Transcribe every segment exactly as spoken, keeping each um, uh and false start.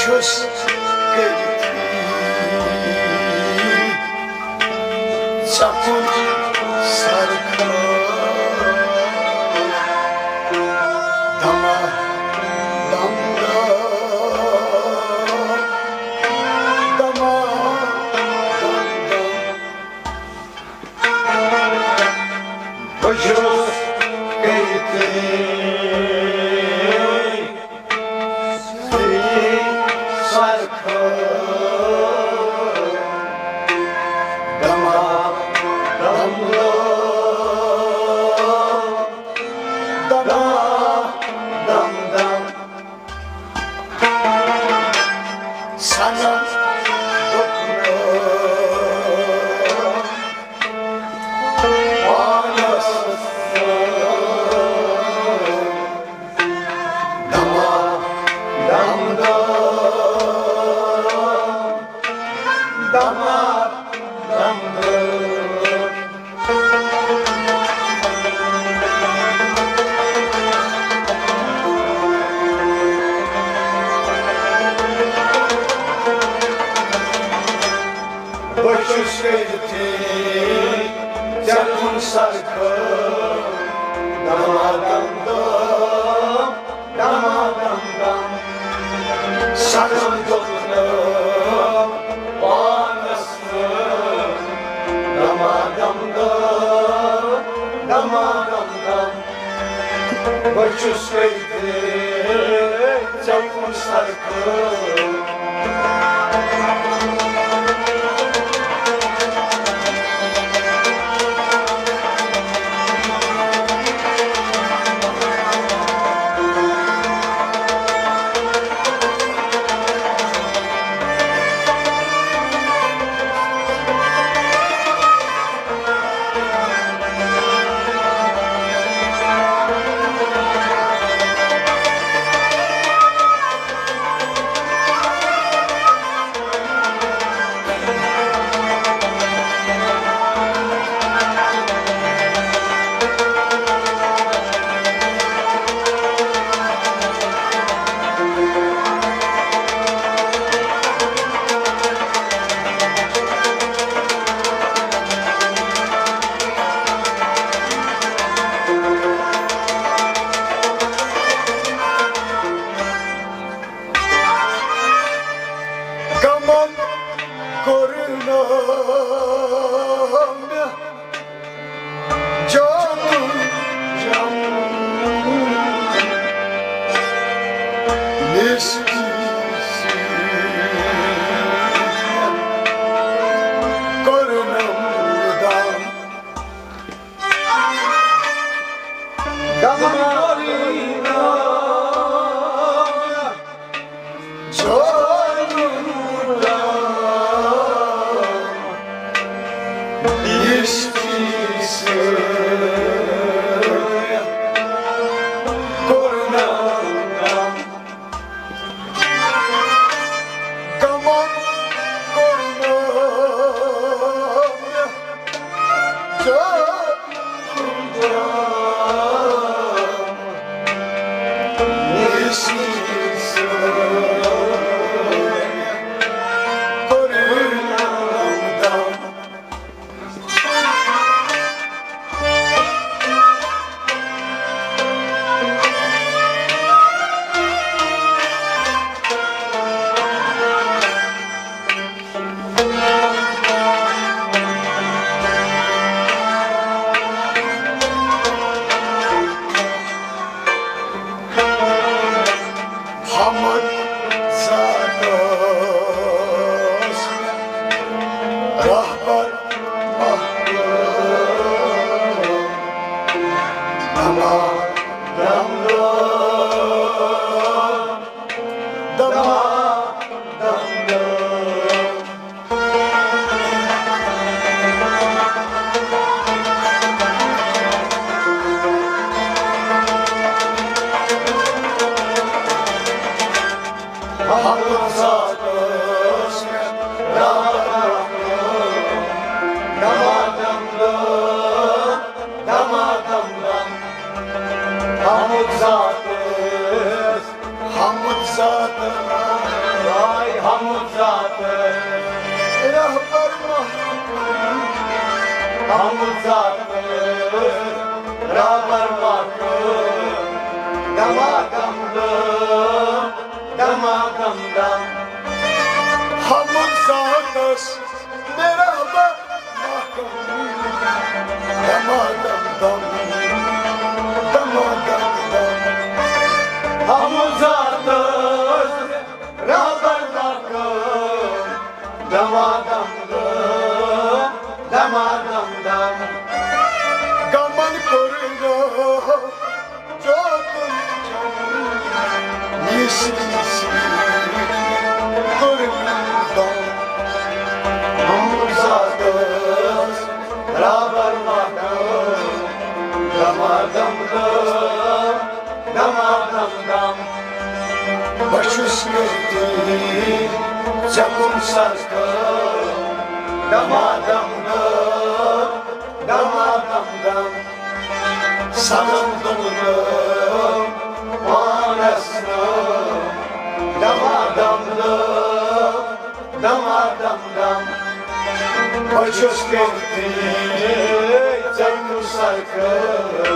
چھُس کٔرِتھ ژےٚ کُن سرکار۔ دما دم دم، دما دم دم۔ بہٕ چھُس کٔرِتھ سرکار۔ دما دم دم، دما دم دم۔ صنم دوٚپنَم پانَس، دما دم دم، دما دم دم۔ بہٕ چھُس کٔرِتھٕے ژےٚ کُن سرکار۔ دما دم دم، دما دم دم۔ صنم دوٚپنَم پانَس، دما دم دم، دما دم دم۔ بہٕ چھُس کٔرِتھ ژےٚ کُن سرکار۔ غمن کوٚر نہٕ مےٚ جانُن جم، نیستی سۭتۍ کوٚر نہٕ دم۔ غمن کوٚر نہٕ حمد ذاتس رہبر محبوب، دما دم دم، دما دم دم۔ حمد ذاتس، حمد ذاتس، دما دم دم، دما دم دم۔ ہمُن ذاتس میرا بر محکم۔ دما دم دم، دما دم دم۔ ہمُن ذاتس رہبر محکم۔ دما دم دم، دما دم دم۔ غمن کوٚر نہٕ چوکن چمن، نیٖسِتھ نیٖسِتھ کوٚر مےٚ دم۔ ہمُن ذاتس رہبر محکم۔ دما دم دم، دما دم دم۔ بہٕ چھُس کٔرتھٕے ژےٚ کُن سرکٲر۔ دما دم دم، دما دم دم۔ سنم دوٚپنم پانس نہٕ۔ دما دم دم، دما دم دم۔ بہٕ چھُس کٔرتھٕے ژےٚ کُن سرکٲر۔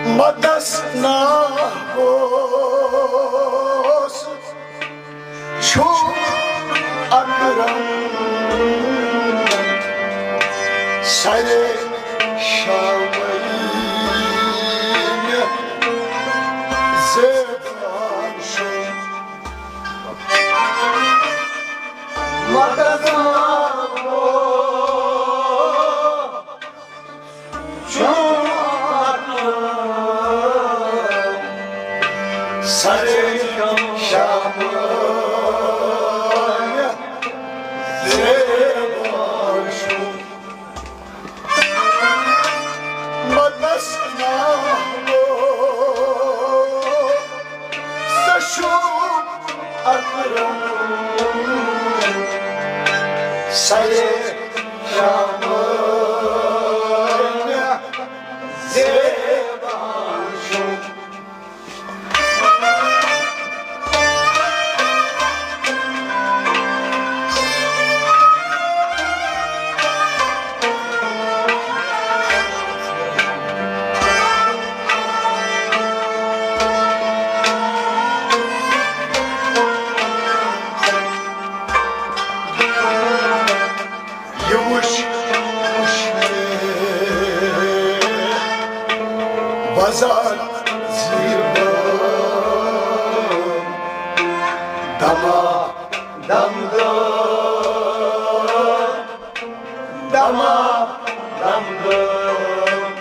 مدس ناوس چھُ اکرم سرے شامل زیبان شُن۔ مدس ناوس سرے شامل زیبان شُن۔ مدس ناوس چھُ اکرم سرے شامل زیبان شُن۔ یہِ وٕچھ، وٕچھ مےٚ وۄزان زیٖر بٲم۔ دما دم دم، دما دم دم۔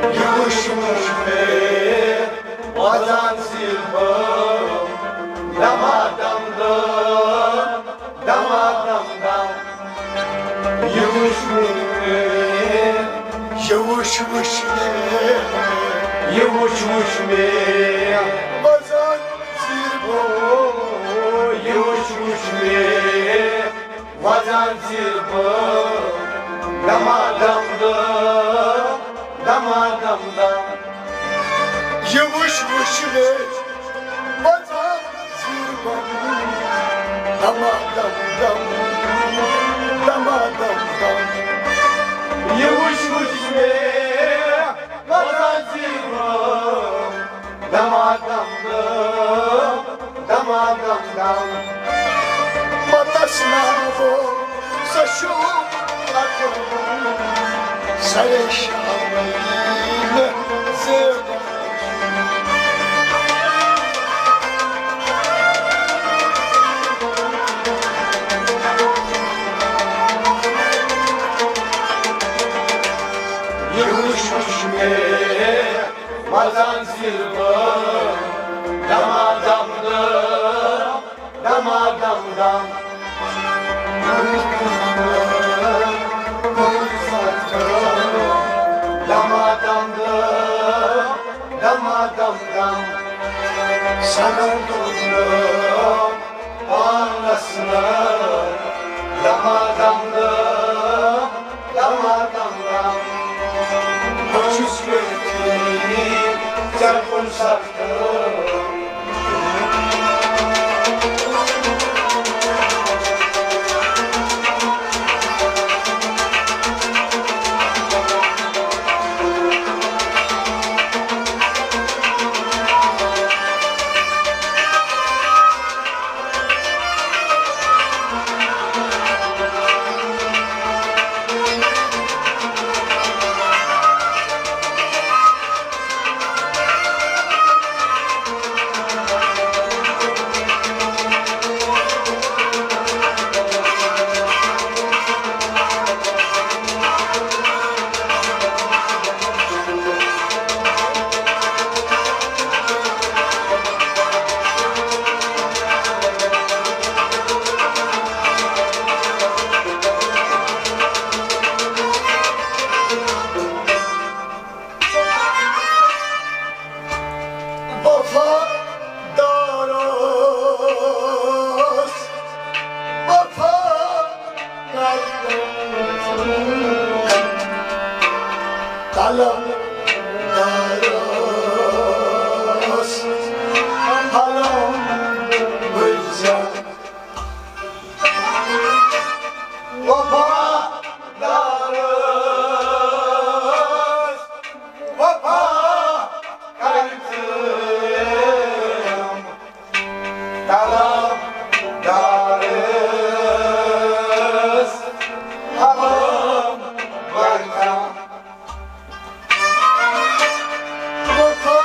یہِ وٕچھ، وٕچھ مےٚ وۄزان زیٖر بٲم۔ دما دم دم، دما دم دم۔ یہِ وٕچھ، وٕچھ مےٚ، یہِ وٕچھ، وٕچھ مےٚ، یہِ وٕچھ، وٕچھ مےٚ وۄزان زیٖر بٲم۔ یہِ وٕچھ، وٕچھ مےٚ وۄزان زیٖر بٲم۔ دما دم دم، دما دم دم۔ یہِ وٕچھ، وٕچھ مےٚ وۄزان زیٖر بٲم۔ دما دم دم، دما دم دم۔ یہِ وٕچھ، وٕچھ مےٚ وۄزان زیٖر بٲم۔ دما دم دم، دما دم دم، پتس ناوو سشو اکرم، سرے شامی زیب۔ یہ وچھ وچھ مے مزان زیربان، دما دم دم، دما دم دم۔ دما دم دم، دما دم دم۔ سنن دم پانس دم، دما دم دم۔ دما دم دم، بہٕ چھُس ییٚتہِ ژےٚ کُن سختہٕ۔ وفادارس وفا کردم، طلب دارس حلم بزن۔ وفادارس وفا کردم، طلب دارس حلم بزن۔ وفا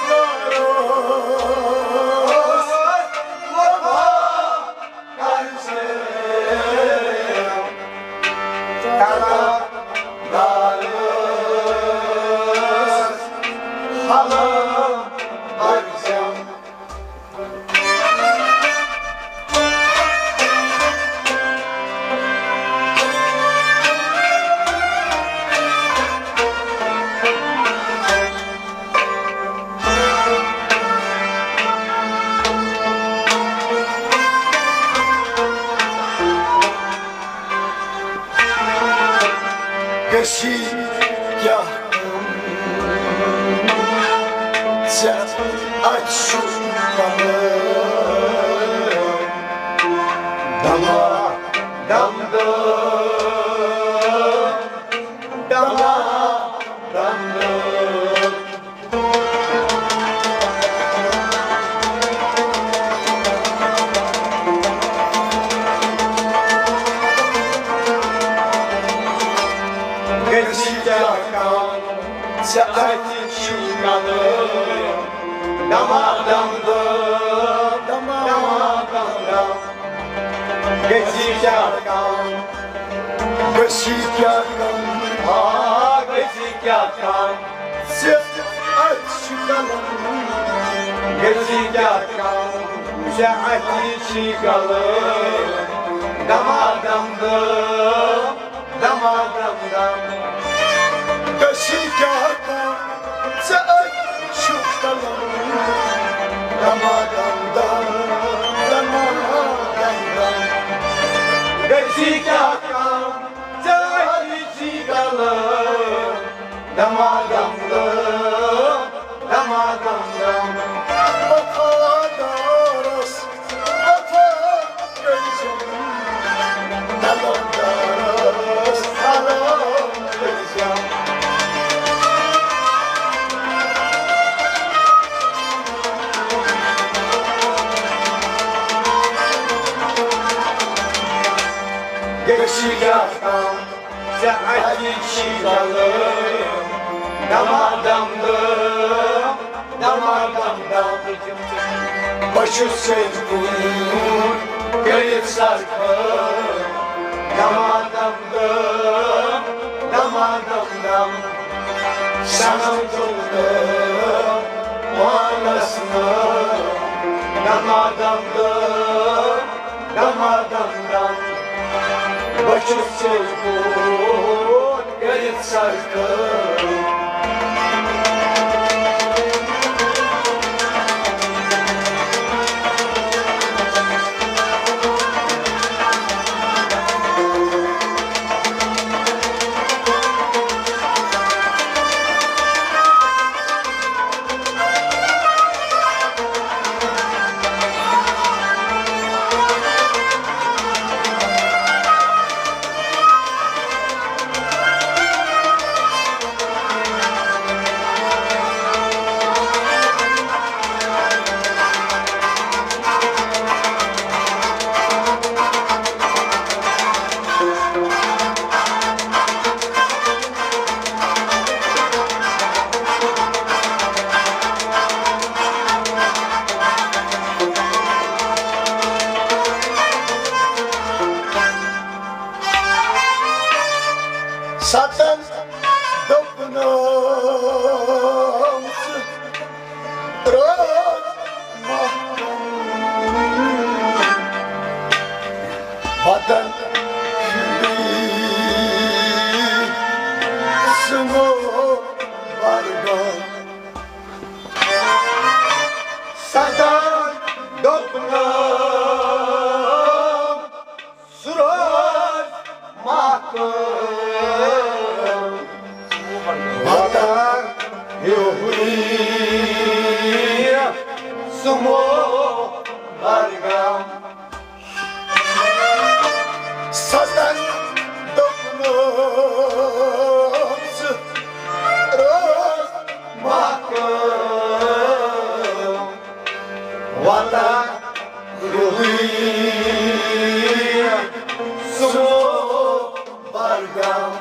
دارس وفا کردم، طلب دارس حلم بزن۔ گژھی کیٛاہ کٲم؟ ژےٚ اَتھِ چھُ قلم، دما دم دم، دما دم دم۔ گژھی کیٛاہ کم، ژےٚ اَتھِ چھُے قلم، دما دم دم، دما دم دم۔ گژھی کیٛاہ کم، گژھی کیٛاہ کم، آ، گژھی کیٛاہ کم۔ ژےٚ اَتھِ چھُ قلم۔ گژھی کیٛاہ کم، ژےٚ اَتھِ چھُے قلم۔ دما دم دم، دما دم دم۔ گژھی کیٛاہ کم، ژےٚ اَتھِ چھُ قلم۔ دما دم دم، دما دم دم۔ گژھی کیٛاہ کم، ژےٚ اَتھِ چھُے قلم۔ دما دم دم، دما دم دم۔ وفادارس وفا کٔرزٮ۪م، طلبدارس طلب کٔرزٮ۪م۔ ژےٚ اَتہِ چھی کلہٕ دما دم دم، دما دم دم۔ بہٕ چھُس ژےٚ کُن کٔرِتھ سرکھٕ، دما دم دم، دما دم دم۔ صنم تُل نہٕ پانس نہٕ، دما دم دم، دما دم دم۔ بہٕ چھُس ژےٚ کُن کٔرِتھ سرکھٕ۔ ستن دوٚپنَم ژٕ روز محکم۔ وطن چھُ بیٚیہِ سُمو برگام۔ ستن دوٚپنَم سُہ روز محکم۔ وطن ہیوٗ سُمو برگام۔ ستن دوٚپنَم سُہ روز محکم۔ وطن روی سُمو برگام۔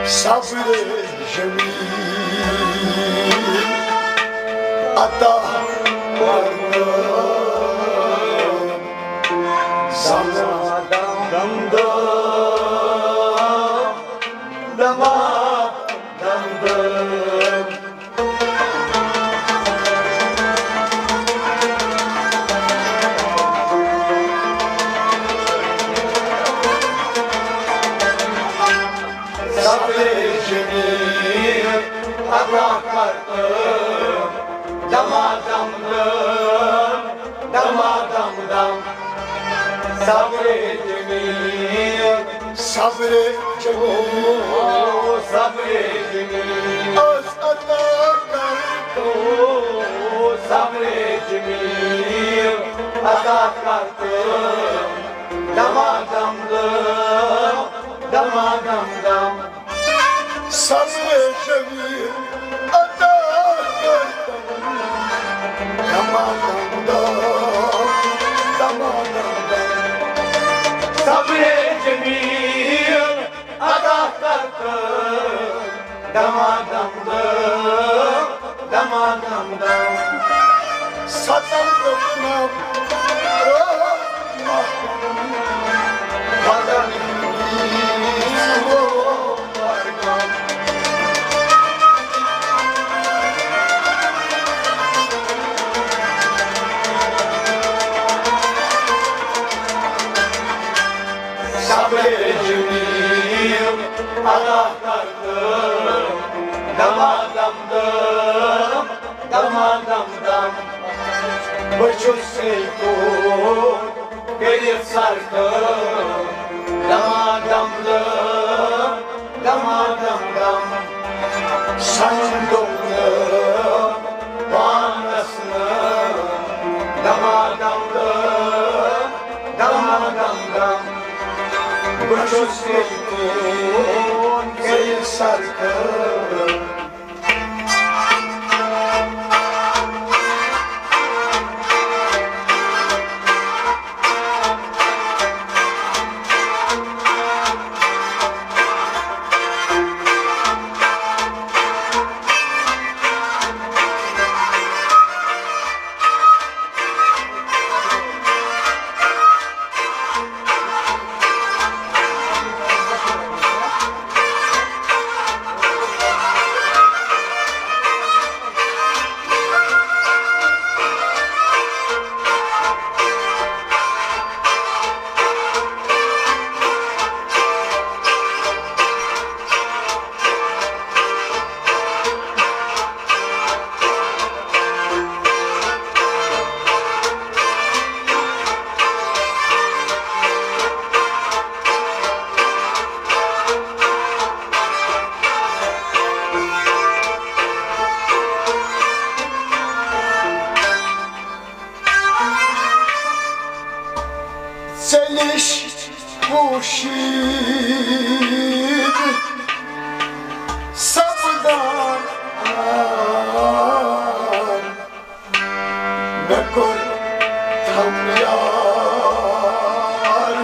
صبر جمیل عطا کرنہٕ۔ دما دم دم دم، دما دم دم۔ صبر جمیل عطا کرنہٕ۔ دما دم دم، دما دم دم۔ صبر جمیل، صبر جمیل، او صبر جمیل۔ اوس عطا کرنہٕ۔ او صبر جمیل عطا کرنہٕ۔ دما دم دم، دما دم دم۔ صبر جمیل عطا کرنہٕ۔ دما دم دم، دما دم دم۔ صبر جمیل عطا کرنہٕ۔ دما دم دم، دما دم دم۔ ستن دوٚپنَم روز محکم۔ وطن ہیوٗ سُمو برگام۔ صبر جمیل عطا کرنہٕ۔ دما دم دم، دما دم دم۔ بہٕ چھُس ژےٚ کُن کٔرِتھ سرکھٕ۔ دما دم دم، دما دم دم۔ صنم دوٚپنَم پانس بہٕ چھُس ییٚتہِ کُن کٔرِتھ سرکٲر۔ ژےٚ نِش پوشیٖد سپدان آم۔ مےٚ کوٚر تھم یار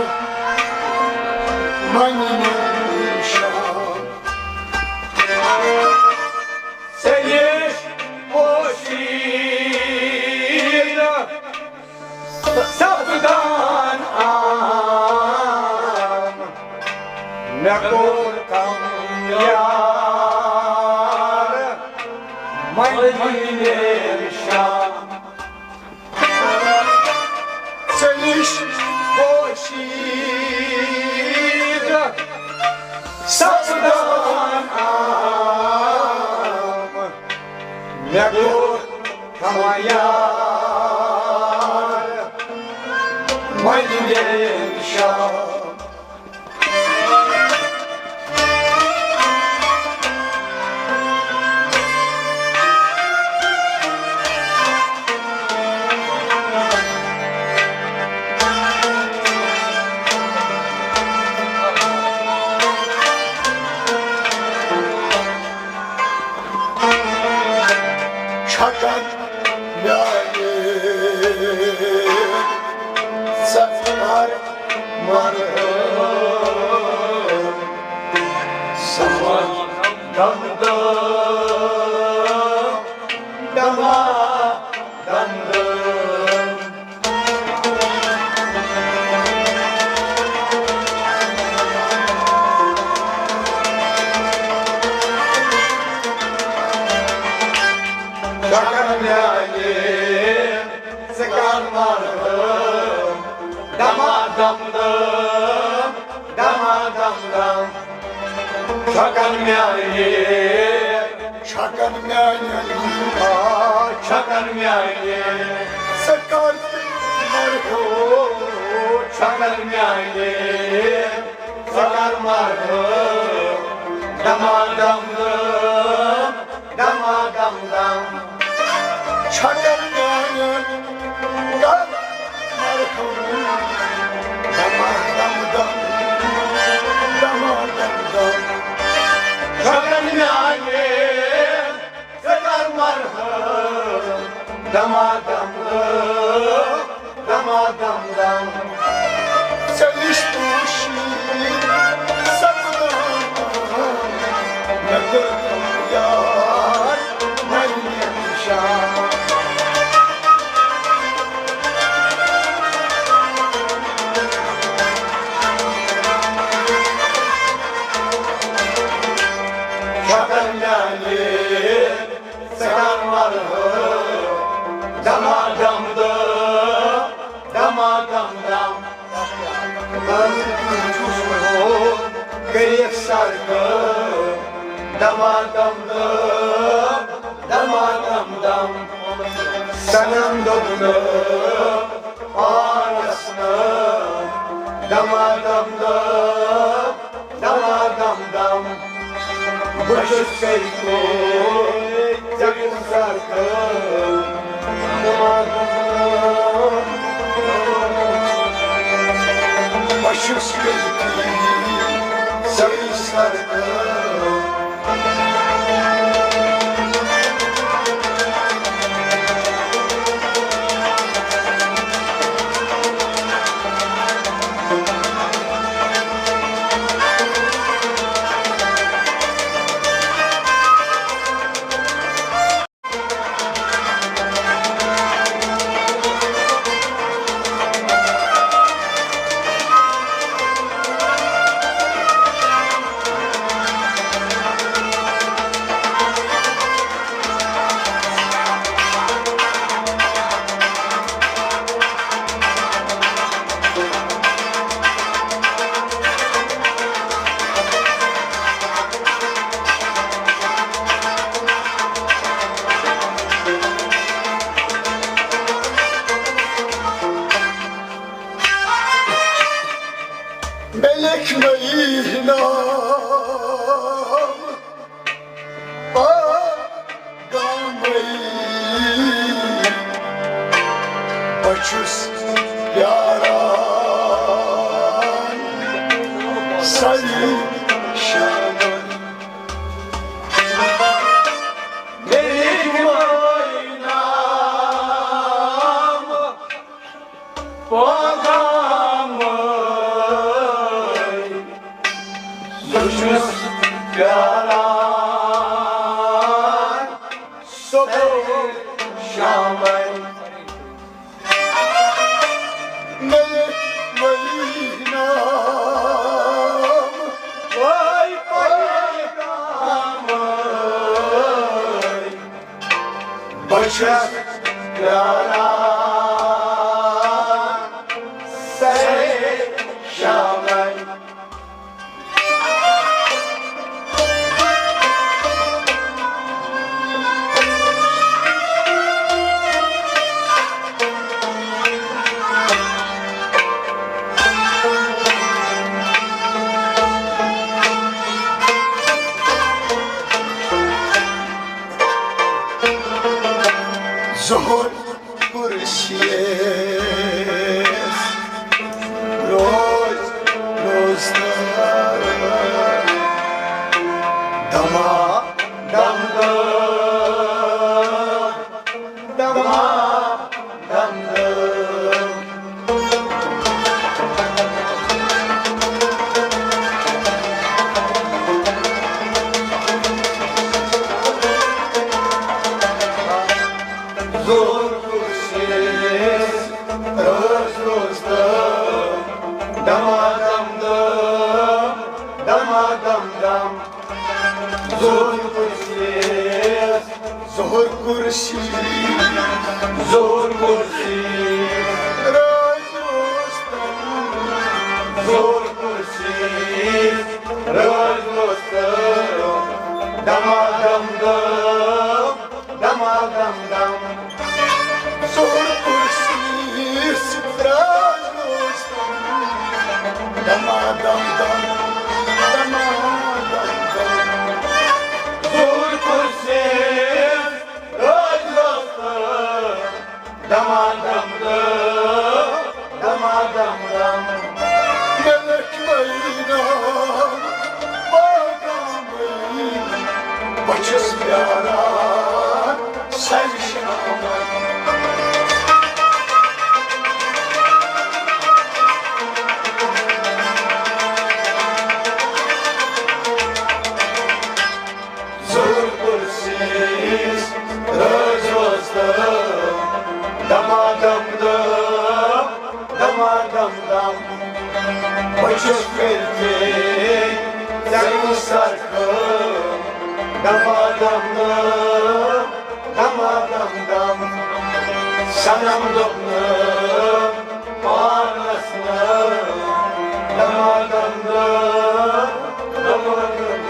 منہِ نِشان۔ ژےٚ نِش پوشیٖد سپدان آم۔ مےٚ کوٚر تھم یار منہِ نِشان۔ ژےٚ نِش پوشیٖد سپدان آم۔ مےٚ کوٚر تھم یار منہِ نِشان۔ چھکن میانہِ ژکر مرہم سمن دم دم دما دم دم۔ شکر میانہِ ژٕ کر مرہم دما دم دم، دما دم دم۔ چھکن میانہِ، چھکن میانہِ، آ، چھکن میانہِ، ژٕ کر تہِ مرہو۔ چھکن میانہِ، ژٕ کر مرہو۔ دما دم دم، دما دم دم۔ چھکن میانہِ، کر مرہم دما دم دم، دما دم دم۔ چھکن میانہِ، ژٕ کر مرہم دما دم دم، دما دم دم۔ ژےٚ نِش پوشیٖد سپدان، مےٚ کوٚر یار منہِ نِشان۔ چھکن میانہِ، ژٕ کر مرہم دما دم دم، دما دم دم۔ بہٕ چھُس وۄنۍ کٔرِتھ سرکٲر دما دم دم، دما دم دم۔ صنم دوٚپ نہٕ پانس نہٕ دما دم دم، دما دم دم۔ بہٕ چھُس ژےٚ کُن، ژےٚ کُن سرکٲر۔ دما دم دم۔ بہٕ چھُس بِلکُل سرسبز۔ مےٚ لیکھ نٔیی نام پاگامٕے۔ بہٕ چھُس پیاران سَرِ شامَن۔ مےٚ لیکھ نٔیی نام پاگامٕے۔ بہٕ چھُس پیاران صبح شامَے۔ مےٚ وَنہِ نام وَے پاگامٕے۔ بہٕ چھُس پیاران سَرِ شامَے۔ ظہور کُرسی روز روز دما دم دم دما دم دم۔ ظہور کُرسی روز روز تہٕ دما دم دم، دما دم دم۔ ظہور کُرسی، ظہور کُرسی، ظہور کُرسی روز روز تہٕ، ظہور کُرسی روز روز تہٕ دما دم دم، دما دم دم۔ ظہور کُرسی راز روز تہٕ دما دم دم، دما دم دم۔ ظہور کُرسی راز روز تہٕ دما دم دم، دما دم دم۔ مےٚ لیکھ نٔیی نام پاگامٕے۔ بہٕ چھُس پیاران سَرِ شامَے۔ ظہور کُرسی روز روز تہٕ دما دم دم، دما دم دم۔ بہٕ چھُس پھِرتھٕے ژےٚ کُن سرکٲم، دما دم دم، دما دم دم۔ صنم دوٚپ نہٕ پانس نہٕ، دما دم دم، دما دم دم۔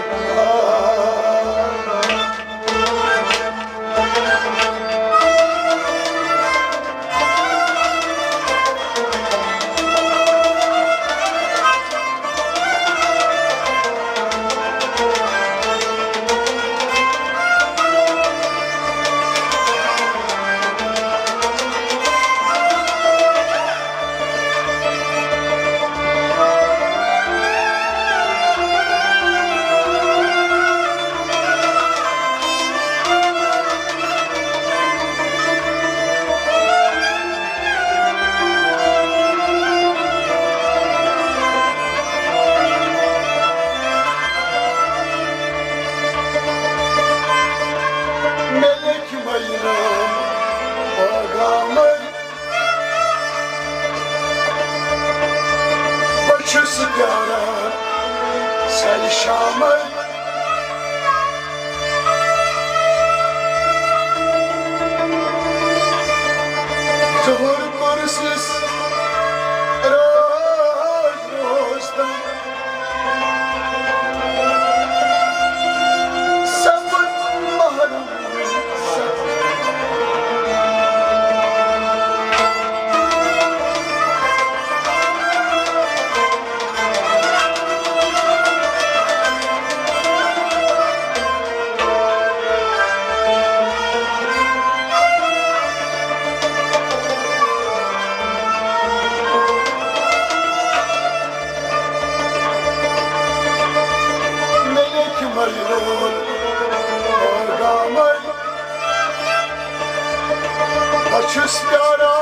چھُس پیاران۔